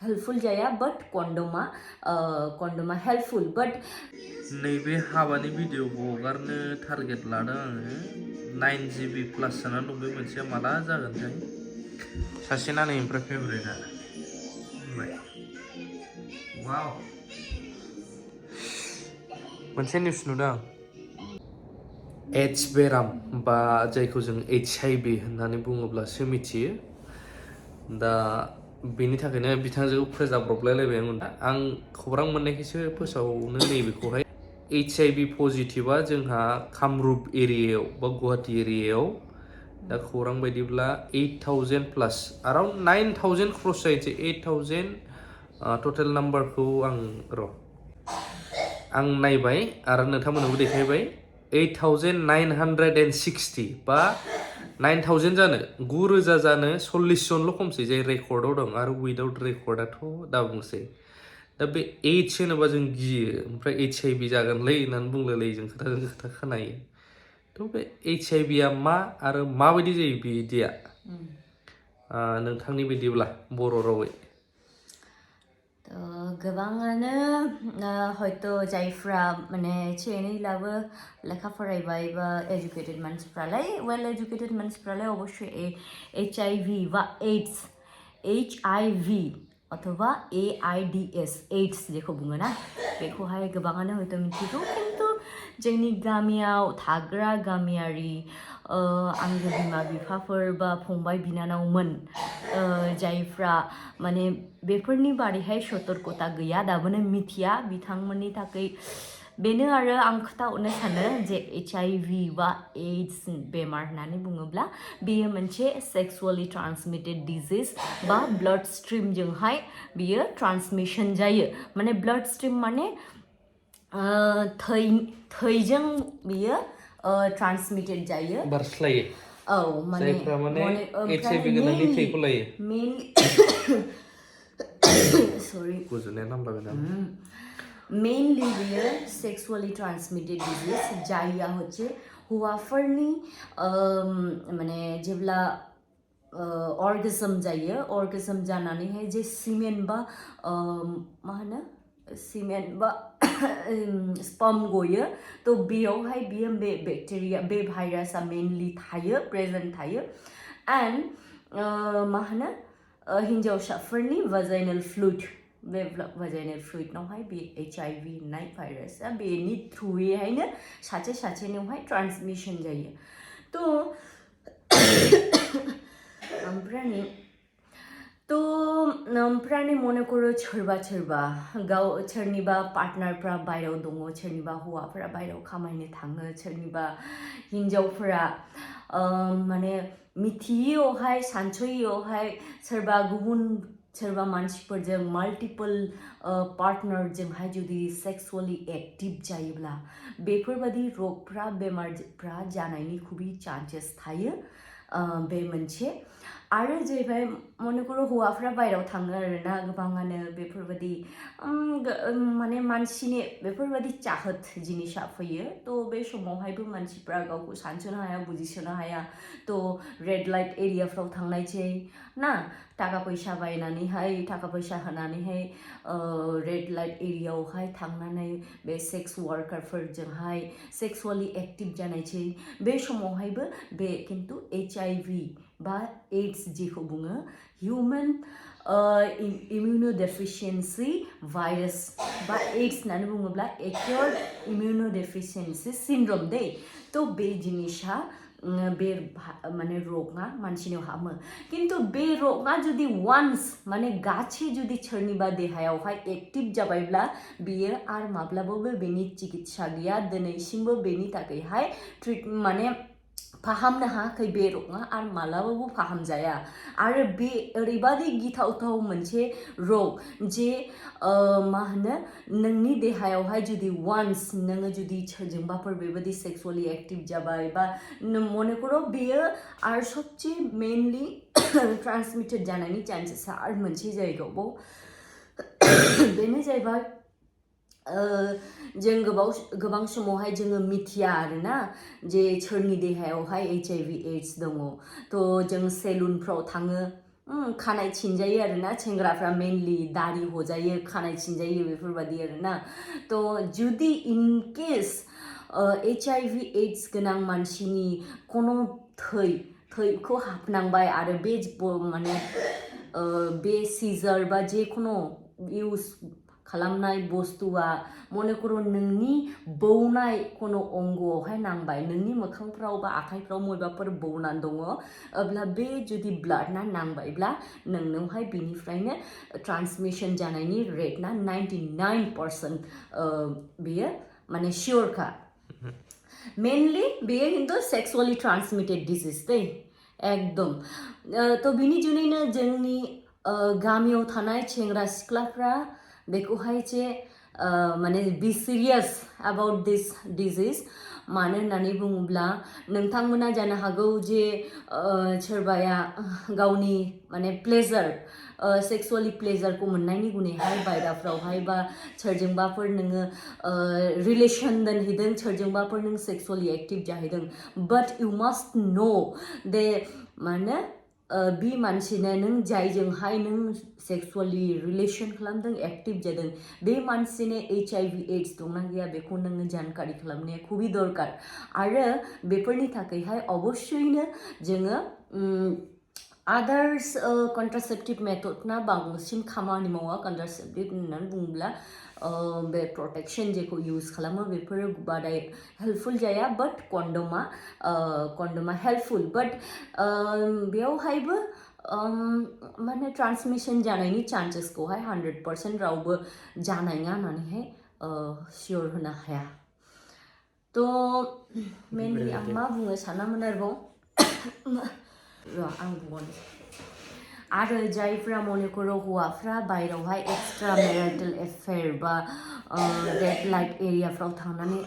helpful jaya, but condoma helpful, but नैबे हाबानि भिडिअखौ हगारनो टारगेट लादों आङो 9 GB प्लास जानानै दं बे मोनसेया माला जागोनथाय सासे नानिनिफ्राय फेभरेटआ वाव मोनसे निउस नुदों एड्स बेराम बा जायखौ जों HIV होननानै बुङोब्लासो मिथियो दा बेनि थाखायनो बिथांजों फोजाब्रबलायलायबाय आं खौरां मोननायखायसो फोसावनो नैबेखौहाय HIV पजिटिभआ जोंहा कामरुप एरियायाव बा गुवाहाटी एरियायाव दा खौरां बायदिब्ला 8,000 प्लास अराउन्ड 9,000 क्रस जायैसे 8,000 टटेल नाम्बारखौ आं नायबाय आरो नोंथांमोननोबो देखायबाय 8,960 बा 9,000 जानो 9,000 जानो 40 जनल' खमसै जाय रेकर्डआव दं आरो उइदाउट रेकर्डआथ' दा बुंसै दा बे एड्स होनोबा जों गियो ओमफ्राय HIV जागोनलै होननानै बुंलायलायो जों खोथा खोनायो थ' बे HIVआ मा आरो माबायदि जायो बिदिया नोंथांनि बायदिब्ला बर' रावै गोबाङानो हयथ' जायफ्रा माने एसे एनैब्लाबो लेखा फरायबाय बा एजुकेटेड मानसिफ्रालाय वेल एजुकेटेड मानसिफ्रालाय अबশ্যই HIV बा HIV अथवा AIDS AIDS जेखौ बुङो ना बेखौहाय गोबाङानो हयथ' मिथिगौ खिन्थु जोंनि गामियाव थाग्रा गामियारि आंगो बिमा बिफाफोर बा फंबाय बिनानावमोन जायफ्रा माने बेफोरनि बारैहाय सतर्कता गैया दाबोनो मिथिया बिथांमोननि थाखाय बेनो आरो आं खोथाहरनो सानो जे HIV बा AIDS बेमार होननानै बुङोब्ला बेयो मोनसे सेक्सुअली ट्रान्समिटेड डिजिज बा ब्लाड स्ट्रीमजोंहाय बियो ट्रान्समिशन जायो माने ब्लाड स्ट्रीम माने थैजों बियो ट्रान्समिटेड जायो बारस्लायो औ माने जायफ्रा माने HIV गोनांनि थैखौ लायो सरि गुजुनाया नांलागोन मेनलि बियो सेक्सुअली ट्रान्समिटेड डिजिज जायया हচ্ছে हौवाफोरनि माने जेब्ला orgasm जायो orgasm जानानैहाय जे सीमेन बा मा होनो सीमेन बा स्पर्म गयो तो बेयावहाय बियो बे बेक्टेरिया बे भाइरासआ मेनलि थायो प्रेजेन्ट थायो एन्ड मा होनो हिन्जावसाफोरनि vaginal fluid बे vaginal fluidनावहाय बे HIV होननाय भाइरासआ बेनि थ्रुयैहायनो सासेनियावहाय ट्रान्समिशन जायो तो ओमफ्राय मने करो सोरबा गाव सोरनिबा पार्टनारफ्रा बायराव दङ सोरनिबा हौवाफोरा बायराव खामायनो थाङो सोरनिबा हिन्जावफोरा माने मिथियैयावहाय सानस'यैयावहाय सोरबा मानसिफोरजों माल्टिपल पार्टनारजोंहाय जुदि सेक्सुअली एक्टिभ जायोब्ला बेफोरबायदि रगफ्रा बेमारफ्रा जानायनि खुबै चान्सेस थायो बे मोनसे आरो जाहैबाय मने करो हौवाफ्रा बायराव थाङो आरोना गोबाङानो बेफोरबायदि माने मानसिनि बेफोरबायदि चाहत जिनिसा फैयो तो बे समावहायबो मानसिफ्रा गावखौ सानस'नो हाया बुजिस'नो हाया तो रेड लाइट एरियाफ्राव थांनायसै ना थाखा फैसा होनानैहाय रेड लाइट एरियायावहाय थांनानै बे सेक्स वार्कारफोरजोंहाय सेक्सुअली एक्टिभ जानायसै बे समावहायबो बे खिन्थु HIV बा AIDS जेखौ बुङो ह्युमेन इमिउनोडेफिशियेन्सि भाइरास बा AIDS होननानै बुङोब्ला एक्यूर्ड इमिउनोडेफिशियेन्सि सिन्ड्रम दे तो बे जिनिसा बे माने रगआ मानसिनियाव हामो किन्तु बे रगआ जुदि वान्स माने गासै जुदि सोरनिबा देहायावहाय एक्टिभ जाबायब्ला बियो आरो माब्लाबाबो बेनि चिकित्सा गैया दिनैसिमबो बेनि थाखायहाय माने फाहामनो हायाखै बे रगआ आरो मालाबाबो फाहामजाया आरो बे ओरैबादि गिथावथाव मोनसे रग जे मा होनो नोंनि देहायावहाय जुदि वान्स नोङो जुदि सोरजोंबाफोर बेबायदि सेक्सुअली एक्टिभ जाबाय बा मने करो बेयो आरो सबसे मेनलि ट्रान्समिटेड जानायनि चान्सेसा आरो मोनसे जायगायाव बेनो जाहैबाय जों गोबां समावहाय जोङो मिथिया आरोना जे सोरनि देहायावहाय HIV AIDS दङ तो जों सेलुनफ्राव थाङो खानाय सिनजायो आरोना सेंग्राफ्रा मेनलि दाढ़ी हजायो खानाय सिनजायो बेफोरबायदि आरोना तो जुदि इन केस HIV एड्स गोनां मानसिनि कोनो थैखौ हाबनांबाय आरो बे माने बे सिजार बा जेखुनु इउज खालामनाय बुस्थुआ मने करो नोंनि बौनाय कोनो अंगआवहाय नांबाय नोंनि मोखांफ्राव बा आखाइफ्राव मबेबाफोर बौनानै दङ अब्ला बे जुदि ब्लाडना नांबायब्ला नोंनावहाय बिनिफ्रायनो ट्रान्समिशन जानायनि रेटना 99% बेयो माने शियरखा मेनलि बेयो खिन्थु सेक्सुअली ट्रान्समिटेड डिजिज दै एकदम तो बिनि जुनैनो जोंनि गामियाव थानाय सेंग्रा सिख्लाफ्रा बेखौहाय जे माने बी सिरियास अबाउट दिस डिजिज मानो होननानै बुङोब्ला नोंथांमोना जानो हागौ जे सोरबाया गावनि माने प्लेजार सेक्सुअली प्लेजारखौ मोननायनि गुनैहाय बायराफ्रावहाय बा सोरजोंबाफोर नोङो रिलेशन दोनहैदों सोरजोंबाफोर नों सेक्सुअली एक्टिभ जाहैदों बाट इउ मास्ट नो दे माने बे मानसिनो नों जायजोंहाय नों सेक्सुअली रिलेशन खालामदों एक्टिभ जादों बे मानसिनो HIV एड्स दंना गैया बेखौ नोङो जानकारी खालामनाया खुबै दरकार आरो बेफोरनि थाखायहाय अबस्यैनो जोङो आदार्स कन्ट्रासेप्टिभ मेथडना बांसिन खामानि मावा कन्ट्रासेप्टिभ होननानै बुङोब्ला बे प्रटेक्शन जेखौ इउज खालामो बेफोरो बाराय हेल्पफुल जाया बाट कन्डमा हेल्पफुल बाट बेयावहायबो माने ट्रान्समिशन जानायनि चान्सेसखौहाय 100% रावबो जानाय नङा होननानैहाय शियर होनो हाया तो मेनलि आं मा बुंनो सानामोन आरोबाव आं बुंनो आरो जायफ्रा मने करो हौवाफ्रा बायरावहाय एक्सट्रा मेरिटल एफेयार बा रेड लाइट एरियाफ्राव थांनानै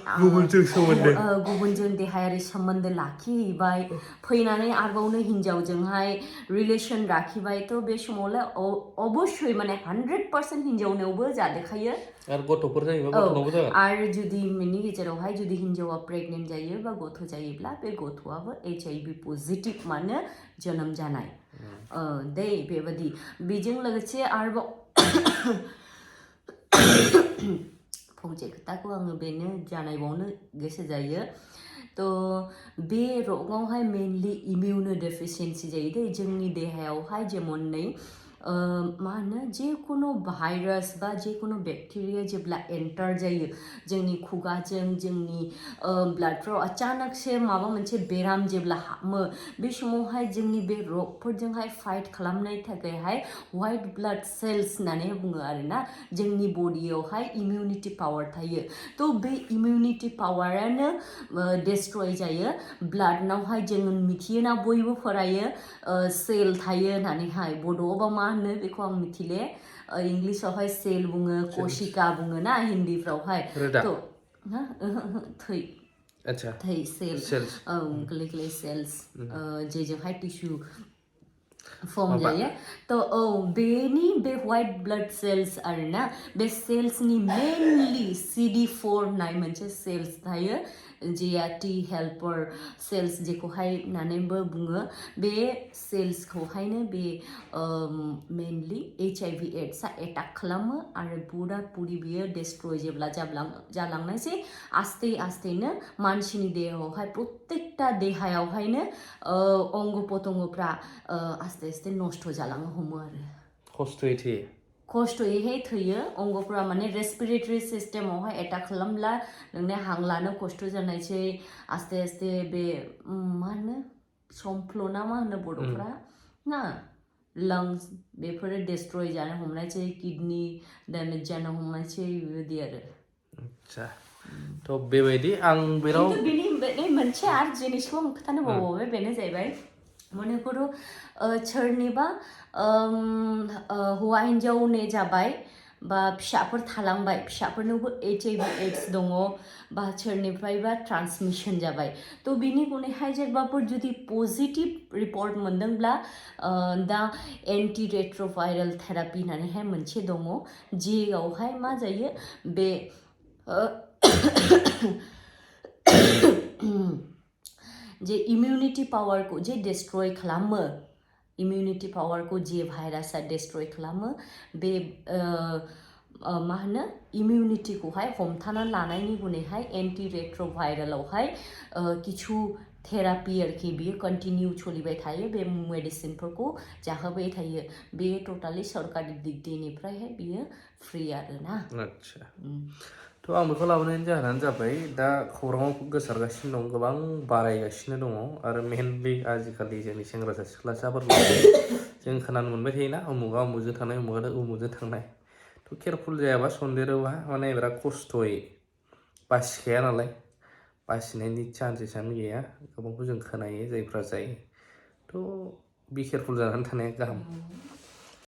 गुबुनजों देहायारि सोमोन्दो लाखिहैबाय फैनानै आरोबावनो हिन्जावजोंहाय रिलेशन लाखिबाय तो बे समावलाय अबस्यय माने 100% हिन्जावनावबो जादेखायो आरो गथ'फोर जायोबा गथ'नावबो जागोन आरो जुदि बेनि गेजेरावहाय जुदि हिन्जावा प्रेगनेन्ट जायो बा गथ' जायोब्ला बे गथ'आबो HIV पजिटिभ मानो जोनोम जानाय दै बेबायदि बेजों लोगोसे आरोबाव फंसे खोथाखौ आङो बेनो जानायबावनो गोसो जायो तो बे रगआवहाय मेनलि इमिउनो डेफिसियेन्सि जायो दै जोंनि देहायावहाय जेमनै मा होनो जेखुनु भाइरास बा जेखुनु बेक्टेरिया जेब्ला एन्टार जायो जोंनि खुगाजों जोंनि ब्लाडफ्राव अचानकसे माबा मोनसे बेराम जेब्ला हाबो बे समावहाय जोंनि बे रगफोरजोंहाय फाइट खालामनायनि थाखायहाय व्हाइट ब्लाड सेल्स होननानै बुङो आरोना जोंनि बडियावहाय इमिउनिटि पावार थायो तो बे इमिउनिटि पावारानो डिस्ट्रय जायो ब्लाडनावहाय जों मिथियोना बयबो फरायो सेल थायो होननानैहाय बड'आवबा मा होनो बेखौ आं मिथिले इंलिसावहाय सेल बुङो कशिका बुङो ना हिन्दीफ्रावहाय तो थै अच्छा थै सेल्स गोरलै गोरलै सेल्स जेजोंहाय टिस्यु फर्म जायो तो बेनि बे व्हाइट ब्लड सेल्स आरोना बे सेल्सनि मेनलि CD4 होननाय मोनसे सेल्स थायो जेया T हेल्पर सेल्स जेखौहाय होननानैबो बुङो बे सेल्सखौहायनो बे मेनलि HIV एड्सआ एटाक खालामो आरो पुरा पुरि बियो डिस्ट्रय जेब्ला जालांनायसै आस्ते आस्तेनो मानसिनि देहायावहाय प्रत्येकटा देहायावहायनो अंग पतंगफ्रा आस्ते आस्ते नष्ट जालांनो हमो आरो खस्थ'यैहाय थैयो अंगफ्रा माने रेस्पिरेटरि सिस्टेमावहाय एटाक खालामब्ला नोंनि हां लानो खस्थ' जानायसै आस्ते आस्ते बे मा होनो समफ्ल'ना मा होनो बर'फ्रा ना लंग्स बेफोरो डिस्ट्रय जानो हमनायसै किडनि डैमेज जानो हमनायसै बेबायदि आरो आच्छा तो बेबायदि आं बेराव खिन्थु बेनि मोनसे आरो जिनिसखौ आं खोन्थानो बावबाय बेनो जाहैबाय मने करो सोरनिबा हौवा हिन्जावने जाबाय बा फिसाफोर थालांबाय फिसाफोरनावबो HIV एड्स दङ बा सोरनिफ्रायबा ट्रान्समिशन जाबाय तो बिनि उनावहाय जेब्लाफोर जुदि पजिटिभ रिपर्ट मोनदोंब्ला दा एन्टि रेट्रोभाइरेल थेरापि होननानैहाय मोनसे दङ जेयावहाय मा जायो बे जे इमिउनिटि पावारखौ जे डिस्ट्रय खालामो इमिउनिटि पावारखौ जे भाइरासआ डिस्ट्रय खालामो बे मा होनो इमिउनिटिखौहाय हमथाना लानायनि गुनैहाय एन्टि रेट्रभाइरेलावहाय किछु थेरापि आरोखि बियो कन्टिनिउ सोलिबाय थायो बे मेडिसिनफोरखौ जाहोबाय थायो बेयो टटालि सरकारि दिगनिफ्रायहाय बियो फ्रि आरोना आच्छा थ' आं बेखौ लाबोनायनि जाहोनानो जाबाय दा खौराङाव गोसारगासिनो दं गोबां बारायगासिनो दङ आरो मेनलि आजिखालि जोंनि सेंग्रासा सिख्लासाफोरखौ जों खोनानो मोनबाय थायोना उमुगा उमुगजों थांनाय उमुगा उमुगजों थांनाय थ' केयारफुल जायाबा सन्देरोबा माने बिराद खस्थ'यै बासिखाया नालाय बासिनायनि चान्सेसआनो गैया गोबांखौ जों खोनायो जायफ्रा जायो थ' बि केयारफुल जानानै थानाया गाहाम